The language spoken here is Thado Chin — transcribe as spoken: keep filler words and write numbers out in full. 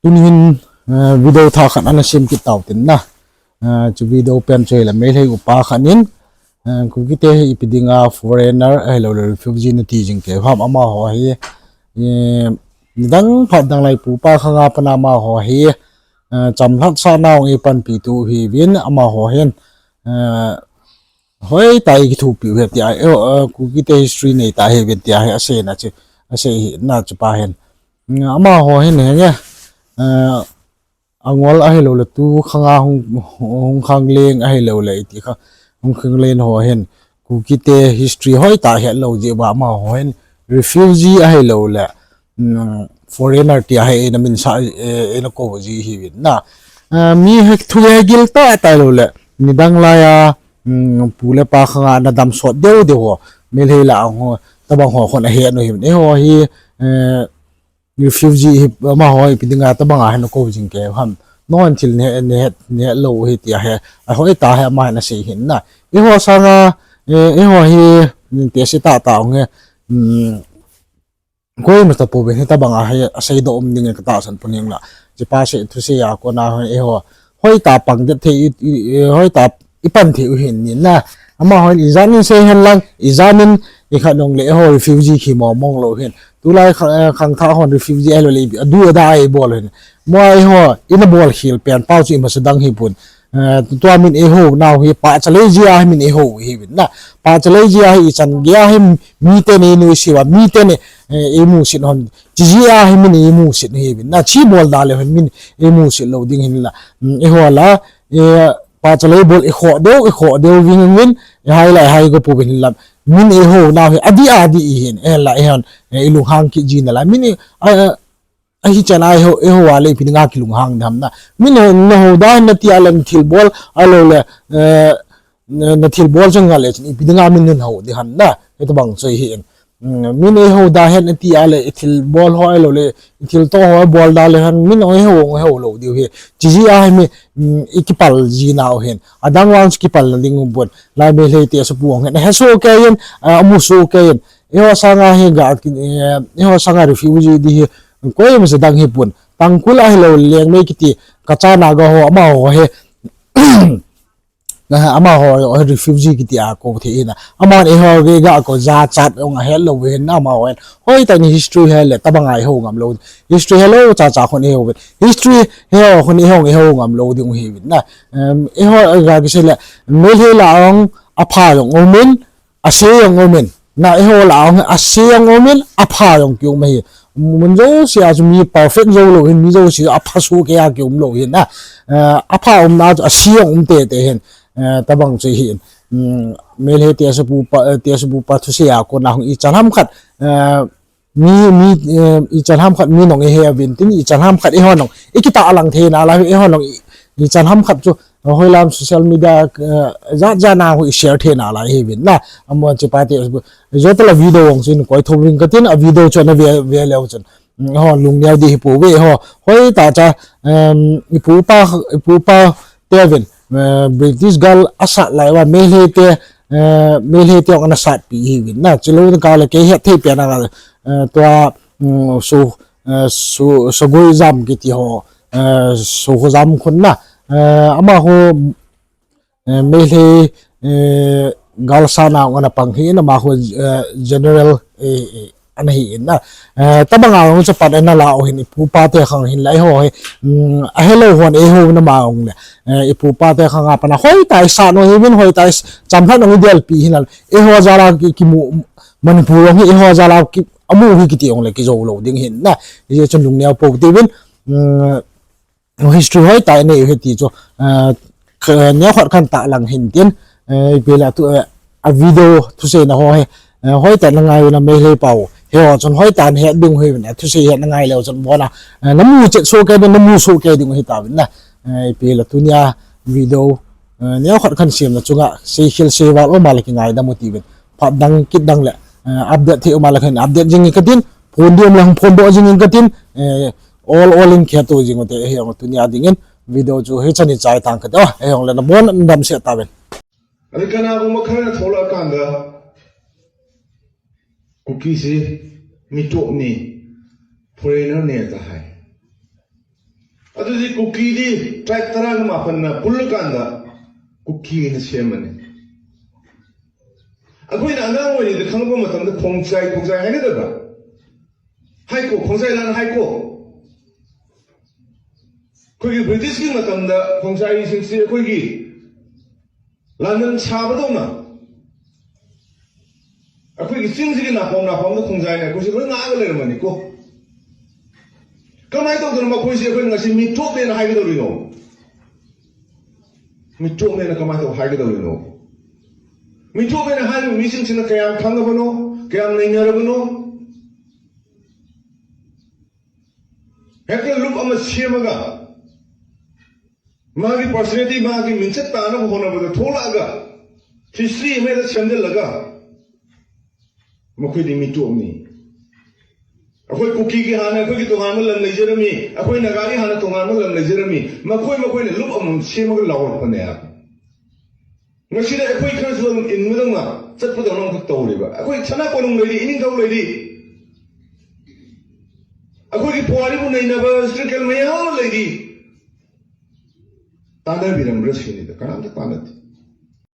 Tuni hin, eh, video thah khat ana sem kit tau tin na. Eh, chu video pen chu hile Meitei upa khat in, eh, Kuki te hi ipi dinga foreigner ahilou le refugee nati jing keu ham amaho hi, eh, nidang phat dang lai pupa khanga pana amaho hi, eh, chamlhat sa nau i panpi tu hiuvin amaho hin, eh, hoitah i kithopi u hi tia, eh, eh, Kuki te history neitah hiuvin tia hi asei na chu, asei hi na chu pa hin. Mm, amaho hin henge, eh, angol ahilou le tu khanga hung, hung khang leng ahilou le iti kha, hung khang leng ho hin Kuki te history hoitah hetlou jeh uva amaho hin refugee ahilou le, mm, foreigner tia hi eina min sa, eh, eina kou ji hiuvin na. Ah, mi hi thu hi gil tah tah lou le nidang lai a, mm, pu le pa khanga ana dam sot deu deu ho, Meitei lah a ho, tabang ho khun ahe nu hiuvin. Eiho hi, eh, refugee hi amaho ipi dinga tabanga hin kou jing keu ham. Non thil ne, ne, nehlou hi tia hi, a hoitah hi ama hin asei hin na. Eiho sanga, eh, eiho hi, mm, te si tah tah hung hi, mm, koima tapouvin hitabanga hi asei doh um ding e katahsan pon hing la. Chupa sei, thusei a kona hin eiho hoitah pang det thei i, i, i, hoitah i pan thei u hin ni na. Amaho hin ijat in sei hen lang, ijat in i khat nung le eiho refugee khi mong mong lou hin. Tulai kha-, eh, khangthah hon refugee ahilou le, adu ada a ibol hin. Mo eiho, ina bol khel pen pau chu imasa dang hi pon. Eh, tua min eiho nau hi, pahcha lei jeh a hi min eiho hiuvin na. Pahcha lei jeh a hi ichan gei a hi miten einuisat uva, miten, eh, eimusit hon. Chi jeh a hi min eimusit hiuvin na. Chi bol da le hon min eimusit lou ding hin la. Mm, eiho la, eh, pahcha lei bol ikhoh deu, ikhoh deu ving vin, ihai la, ihai go pouvin la. Min eiho nau hi, adih, adih i hin, eh, la, eihon, eh, ilunghang kit ji na la. Min i, a, a, Ahi chan a eiho, eiho a le ipi dinga kilunghang ding ham na. Min ho, na ho da hen nati a le na thilbol, ahilou le, eh, na, na thilbol chu nga le chun ipi dinga min nun ho ding ham na. Hitabang chu hi in. Mm, min eiho da hen nati a le i thilbol ho ahilou le, i thilto ho bol da le hen, min eiho, eiho lou diu hi. Chi jeh a hi mi, mm, i kipal ji nau hin. Adang vang chu kipal na ding um pon. Lai Meitei te asupu hung hin. He so ke in, ah, amu so ke in. Eiho sanga hi ga, eh, eiho sanga refugee di hi, koima sa dang hi pon. Tangkhul ahilou le Liangmei kiti, Kacha Naga ho, amaho hi, na, amaho, ho refugee kiti a kou thei na. Aman eiho gei ga kou jachat ong ahetlou hin na amaho hin. Hoitah in history hi le, tabanga eiho ngam lou. History helou chacha khun eiho hin. History eiho khun eiho, eiho ngam lou ding hiuvin na. Em, eiho ga kisei le, Meitei lah a ong apha jong um in, ase jong um in, na eiho lah a ong ase jong um in, apha jong ki um ahi. Mun jouse a chu mi perfect jou lou hin, mi jouse apha soh kei a ki um lou hin na. Eh, apha umna chu ase jong um tete hin. Eh, tabang chu hi in. Mm, Meitei te asupu pa, eh, te asupu pa thusei a kona hung ichan ham khat, eh, Mi, mi, eh, ichan ham khat mi nung eihe uvin tin, ichan ham khat eiho nung ikitah lang thei nalai, eiho nung i, ichan ham khat chu, eh, hoilam social media, eh, jat jat na ho i share thei nalai hiuvin na, amaho chupa te, jouse la video ong chu in koi tho ring katin, a video chu na ve, ve leu chun. Mm, ho lungneo di hi pouve ho, hoitah cha, em, ipu pa, ipu pa, Tevin, eh, British gal asat lai uva Meitei te, eh, Meitei te ong ana satpi hiuvin na, chulou ka le kei hetthei pen a ka, eh, tua, mm, so, eh, so, Sogui jam kiti ho, eh, so ho jam khun na, eh, amaho, eh, Meitei, eh, galsat na ong ana pang hi na amaho, eh, general, eh, eh, ana hi in na. Eh, tabanga ong chu pan ana la u hin ipu pa te khang hin la eiho hi. Mm, ahelou hon eiho na ma ong le. Eh, ipu pa te khanga pana hoitah i sat u hiuvin hoitah i s-, chamlhat ong i delpi hin la. Eiho jal a ki, kimu Manipur ong hi eiho jal a ki, amu hi kiti ong le kijou lou ding hin na. Ijeh chun lungneo pou tiuvin. Mm, history hoitah i nei u hi ti chu, eh, kh-, neo khat khan tahlang hin tin, eh, ipi le tu, eh, a video thusei na ho hi, eh, hoitah na ngai u na Meitei pau, hiho chun hoitah na het ding hiuvin, eh, thusei hi na ngai leu chun bona, eh, na mu chet soh kei ding, na mu soh kei ding hitauvin na, eh, ipi le tunia video, eh, neo khat khan sem na chunga, sei khel sei val um a le kingaidam u tiuvin, phat dang kit dang le, eh, update thei um a le khan update jing katin, phone di um le hung phone doh jing katin, eh, All, all in khe tu jing u te, hiong tunia dingin video chu hichan i chai tang kate, hiong le na bon dam se ta ven. อันนี้ก็น่าผมมาเคยนะโทรกันก็ Kuki si mi tu ni foreigner ne ta hai. ꯑꯗꯨꯗꯤ ꯀꯨꯀꯤꯗꯤ ꯇ꯭ꯔꯥꯏꯕ ꯇꯔꯥꯒ ꯃꯥꯄꯟꯅ ꯄꯨꯜꯂꯀꯥꯟꯗ ꯀꯨꯀꯤ ꯑꯅ ꯁꯦꯝꯕꯅꯤ꯫ ꯑꯩꯈꯣꯏꯅ ꯑꯉꯥꯡ ꯑꯣꯏꯔꯤꯉꯩꯗ ꯈꯪꯂꯛꯄ ꯃꯇꯝꯗ ꯈꯣꯡꯖꯥꯏ, ꯈꯣꯡꯖꯥꯏ ꯍꯥꯏꯅꯗꯕ꯭ꯔꯥ? ꯍꯥꯏꯀꯣ, ꯈꯣꯡꯖꯥꯏ ꯂꯥꯟ ꯍꯥꯏꯀꯣ꯫ ꯑꯩꯈꯣꯏꯒꯤ ꯕ꯭ꯔꯤꯇꯤꯁꯀꯤ ꯃꯇꯝꯗ ꯈꯣꯡꯖꯥꯏꯁꯤꯡꯁꯤ ꯑꯩꯈꯣꯏꯒꯤ ꯂꯥꯟꯕꯟ ꯁꯥꯕꯗꯧꯅ ꯑꯩꯈꯣꯏꯒꯤ ꯆꯤꯡꯁꯤꯒꯤ ꯅꯥꯄꯣꯝ ꯅꯥꯄꯣꯝꯗ ꯈꯣꯡꯖꯥꯏꯅ ꯑꯩꯈꯣꯏꯁꯦ ꯂꯣꯏ ꯉꯥꯛꯑꯒ ꯂꯩꯔꯝꯕꯅꯤꯀꯣ꯫ ꯀꯃꯥꯏꯅ ꯇꯧꯗꯅ ꯃꯈꯣꯏꯁꯦ ꯑꯩꯈꯣꯏꯅ ꯉꯁꯤ ꯃꯤꯇꯣꯞꯅꯦꯅ ꯍꯥꯏꯒꯗꯧꯔꯤꯅꯣ? ꯃꯤꯇꯣꯞꯅꯦꯅ ꯀꯃꯥꯏꯅ ꯇꯧ ꯍꯥꯏꯒꯗꯧꯔꯤꯅꯣ? ꯃꯤꯇꯣꯞꯅꯦꯅ ꯍꯥꯏꯔꯤꯕ ꯃꯤꯁꯤꯡꯁꯤꯅ ꯀꯌꯥꯝ ꯈꯪꯉꯕꯅꯣ? ꯀꯌꯥꯝ ꯅꯩꯅꯔꯕꯅꯣ? ꯍꯦꯛꯇ ꯂꯨꯞ ꯑꯃ ꯁꯦꯝꯃꯒ ꯃꯥꯒꯤ personality, ꯃꯥꯒꯤ ꯃꯤꯡꯆꯠ ꯇꯥꯅꯕ ꯍꯣꯠꯅꯕꯗ ꯊꯣꯛꯂꯛꯑꯒ history ꯑꯃ ꯍꯦꯛꯇ ꯁꯦꯝꯖꯤꯜꯂꯒ ꯃꯈꯣꯏꯗꯤ ꯃꯤꯇꯣꯞꯅꯤ꯫ ꯑꯩꯈꯣꯏ ꯀꯨꯀꯤꯒꯤ ꯍꯥꯟꯅ ꯑꯩꯈꯣꯏꯒꯤ ꯇꯣꯉꯥꯟꯕ ꯂꯝ ꯂꯩꯖꯔꯝꯃꯤ, ꯑꯩꯈꯣꯏ ꯅꯥꯒꯥꯒꯤ ꯍꯥꯟꯅ ꯇꯣꯉꯥꯟꯕ ꯂꯝ ꯂꯩꯖꯔꯝꯃꯤ, ꯃꯈꯣꯏ ꯃꯈꯣꯏꯅ ꯂꯨꯞ ꯑꯃꯃꯝ ꯁꯦꯝꯃꯒ ꯂꯥꯎꯔꯛꯄꯅꯦ꯫ ꯉꯁꯤꯗ ꯑꯩꯈꯣꯏ ꯈꯔꯁꯨ ꯑꯗꯨꯝ ꯏꯟꯕꯗꯧꯅ ꯆꯠꯄꯗꯧꯅ ꯑꯃꯈꯛ ꯇꯧꯔꯤꯕ꯫ ꯑꯩꯈꯣꯏ ꯁꯅꯥ ꯀꯣꯅꯨꯡ ꯂꯩꯔꯤ, ꯏꯅꯤꯡꯊꯧ ꯂꯩꯔꯤ, ꯑꯩꯈꯣꯏꯒꯤ ꯄꯨꯋꯥꯔꯤꯕꯨ ꯅꯩꯅꯕ historical ꯃꯌꯥꯝ ꯑꯃ ꯂꯩꯔꯤ꯫ ꯇꯥꯟꯅꯕꯤꯔꯝꯕ꯭ꯔꯥ ꯁꯤꯅꯤꯗ, ꯀꯅꯥꯝꯇ ꯇꯥꯟꯅꯗꯦ꯫